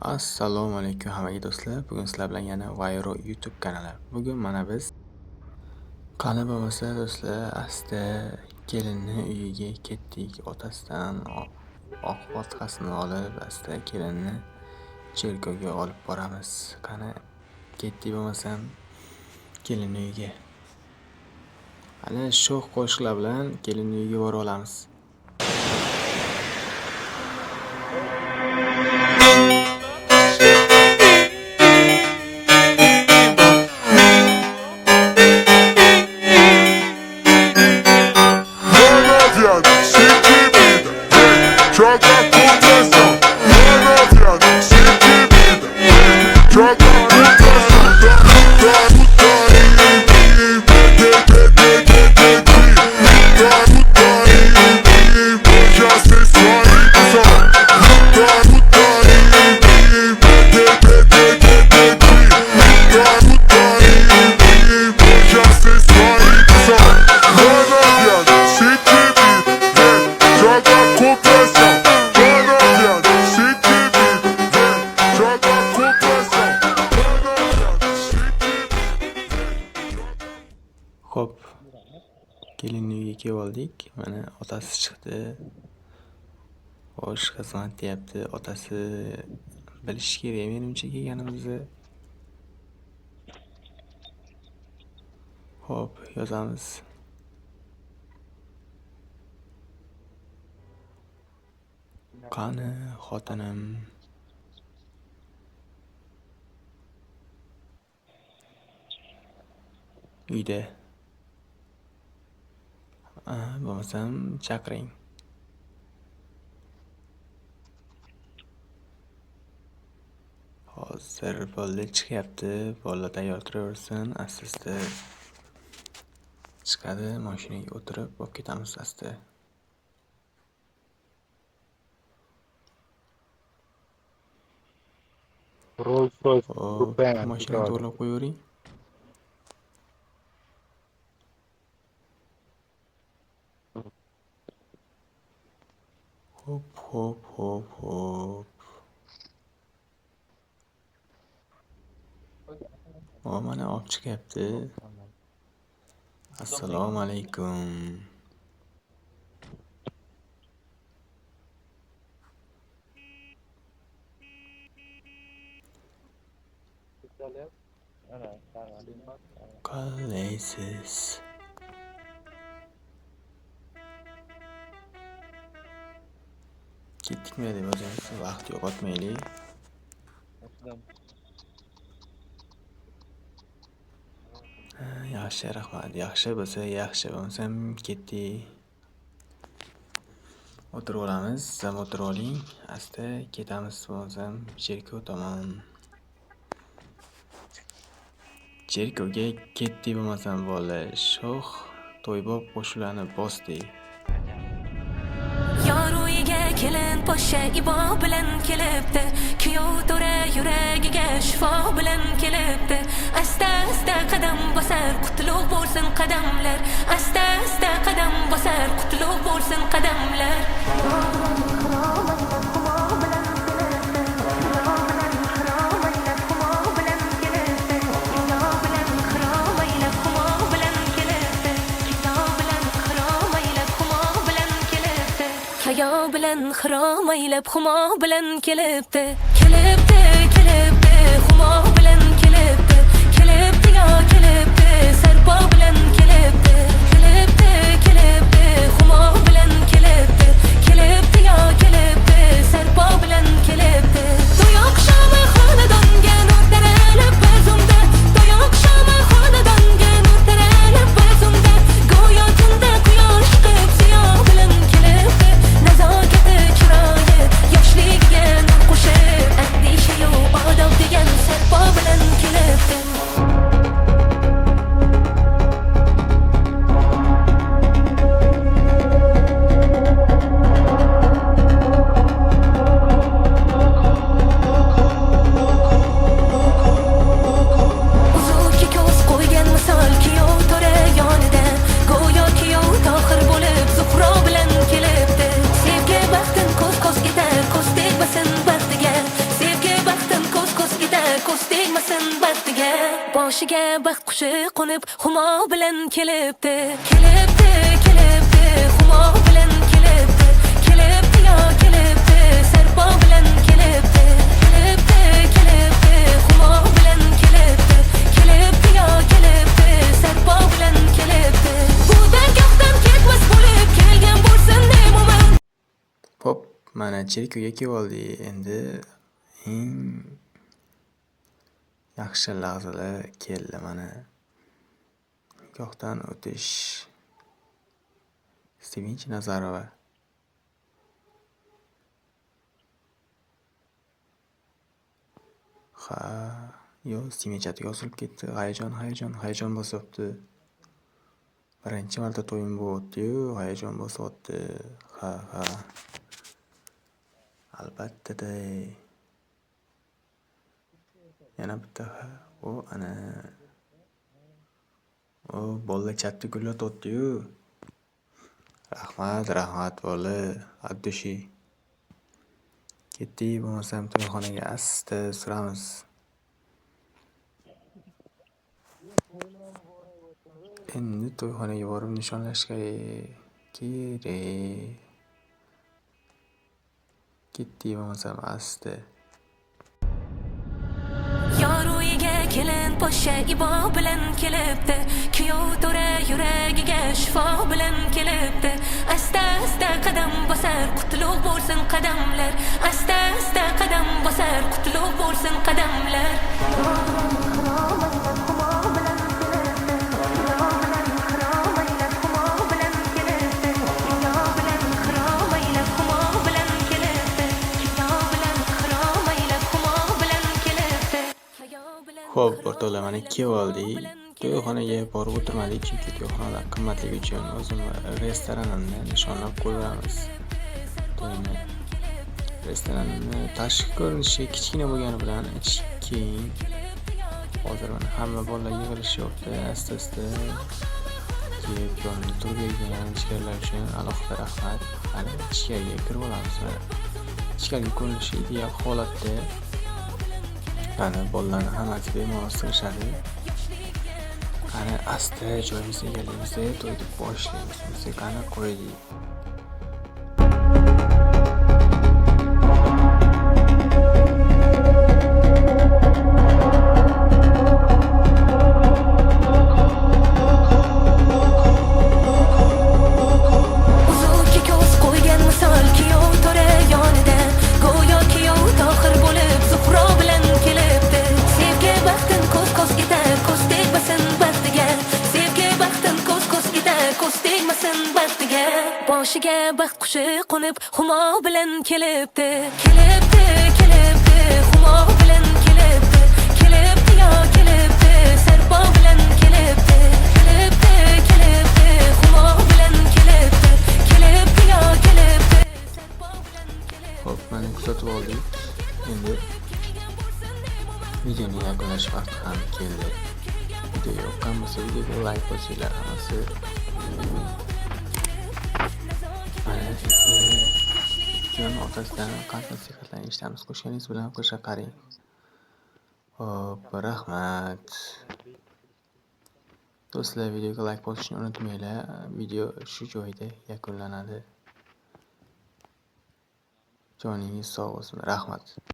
Assalomu alaykum hammaga do'stlar. Bugun sizlar bilan yana Vayro YouTube kanali. Bugun mana biz qani bo'lmasa do'stlar, asta kelinni uyiga ketdik. Otasidan oq fotihasini olib, asta kelinni cherkovga olib boramiz. Qani ketdik bo'lmasam kelinni uyiga. Ana sho'x qo'shiqlar bilan kelinni uyiga borib olamiz. Mano, viado, se intimida, vem, joga com pressão. Mano, viado, se intimida, vem, joga com pressão. Da putaria, B, D, D, D, D, D, D. Da putaria, hoje a sensualização. Da putaria, B, D, D, D, D, D, D. Da putaria, hoje a sensualização. Mano, viado, se intimida, vem, joga com pressão. Mano, viado, se intimida, vem, joga com pressão. Mano, viado, se intimida, vem, joga. Xo'p, kelinni uyiga kelib oldik. Mana otasi chiqdi. Xo'sh, xizmat deyapti. Otasi bilishi kerak menimcha kelganimizni. Xo'p, yozamiz. Qani xotinim? Uyda. Bo'lmasam chaqiring. Hozir bo'ldi, chiqyapti. Bola tayyor turaversin. Asta-asta chiqadi, mashinaga o'tirib olib ketamiz asta. Rolls Royce Hop, Coupe emas, mashinani to'g'rilab qo'yavering. Hop, hop, hop, hop. O, mana olib chiqyapti. Assalomu alaykum. Qalaysiz? Ketdikmi deb yozamiz, vaqt yo'qotmaylik. Ha, yaxshi, rahmat. Yaxshi bo'lsa, yaxshi, bo'lmasam ketdik. O'tirib olamiz, siz ham o'tirib oling. Asta ketamiz bo'lmasam cherkov tomon. Cherkovga ketdik bo'lmasam bola, sho'x to'ybob qo'shiqlarni bosdik. Yor uyiga kelin poshsha ibo bilan kelibdi. Kuyov to'ra yuragiga shifo bilan kelibdi. Asta asta qadam bosar, qutlug' bo'lsin qadamlar. Asta asta qadam bosar, qutlug' bo'lsin qadamlar. Hayo bilan xirom aylab xumo bilan kelibdi. Kelibdi, kelibdi, xumo bilan kelibdi. Kelibdi yo kelibdi, sarpo bilan kelibdi. Kelibdi, kelibdi, xumo bilan kelibdi. Kelibdi yo kelibdi, sarpo bilan kelibdi. To'y oqshomi xonadonga nur taralib bir zumda. To'y oqshomi xonadonga nur taralib bir zumda. Go'yo tunda quyosh chiqib ziyo bilan kelibdi. Nazokati chiroyi yoshligiga nur qo'shib, andishayu odob degan sarpo bilan kelibdi. Boshiga baxt qushi qo'nib, humo bilan kelibdi. Kelibdi, kelibdi, humo bilan kelibdi. Kelibdi yo kelibdi, sarpo bilan kelibdi. Kelibdi, kelibdi, humo bilan kelibdi. Kelibdi yo kelibdi, sarpo bilan kelibdi. Bu dargohdan ketmas bo'lib kelgan bo'lsin ne mo'min. Hop, mana cherkovga kelib oldik. Endi eng yaxshi lahzalar keldi mana. Nikohdan o'tish. Sevinch Nazarova. Ha, yo, Sevinch yozilib ketdi. Hayajon, hayajon, hayajon bosyapti. Birinchi marta to'yim bo'lyapti-yu, hayajon bosyapti. Ha, ha. Albatta-da. Yana bitta ha. O, ana. O, bolalar chatni gullatyapti-yu. Rahmat, rahmat bola, от души. Ketdik, bo'lmasam to'yxonaga asta suramiz. Endi to'yxonaga borib nishonlash kerak. Ketdik bo'lmasam asta. Yor uyiga kelin poshsha ibo bilan kelibdi. Kuyov to'ra yuragiga shifo bilan kelibdi. Asta asta qadam bosar, qutlug' bo'lsin qadamlar. Asta asta qadam bosar, qutlug' bo'lsin qadamlar. Xo'p, o'rtoqlar, mana kelib oldik. To'yxonaga borib o'tirmadik, chunki to'yxonalar qimmatligi uchun o'zim restoranimni nishonlab qo'yamiz. To'yni. Restoranimni tashqi ko'rinishi kichkina bo'lgani bilan ichi keng. Hozir mana hamma bolalar yig'ilishyapti, asta-asta kelib yonimda turib bergan jigarlar uchun alohida rahmat. Mana ichkariga kirib olamiz mana. Ichkariga ko'rinishi ideal holatda. Mana bolalarni hammasi bemalol sig'ishadi. Qani asta joyimizni egallaymiz, to'yni boshlaymiz. Musiqani qo'ydik. Uzukka ko'z qo'ygan misol kuyov to'ra yonida. Go'yo kuyov Tohir bo'lib Zuhro bilan kelibdi. Sevgi baxtin ko'z-ko'z etar, ko'z tegmasin baxtiga. Sevgi baxtin ko'z-ko'z etar, ko'z tegmasin baxtiga. Boshiga baxt qushi qo'nib, humo bilan kelibdi. Kelibdi, kelibdi, humo bilan kelibdi. Kelibdi yo kelibdi, sarpo bilan kelibdi. Kelibdi, kelibdi, humo bilan kelibdi. Kelibdi yo kelibdi, sarpo bilan kelibdi. Xo'p, mana kuzatib oldik. Endi videoni yakunlash vaqti ham keldi. Video yoqqan bo'lsa, videoga like bosinglar hammasi. Mana endi joni otasidan qand nasihatlarni eshitamiz. Qo'shganingiz bilan qo'sha qaring. Xo'p, rahmat. Do'stlar, videoga like bosishni unutmanglar. Video shu joyda yakunlanadi. Joningiz sog' bo'lsin. Rahmat.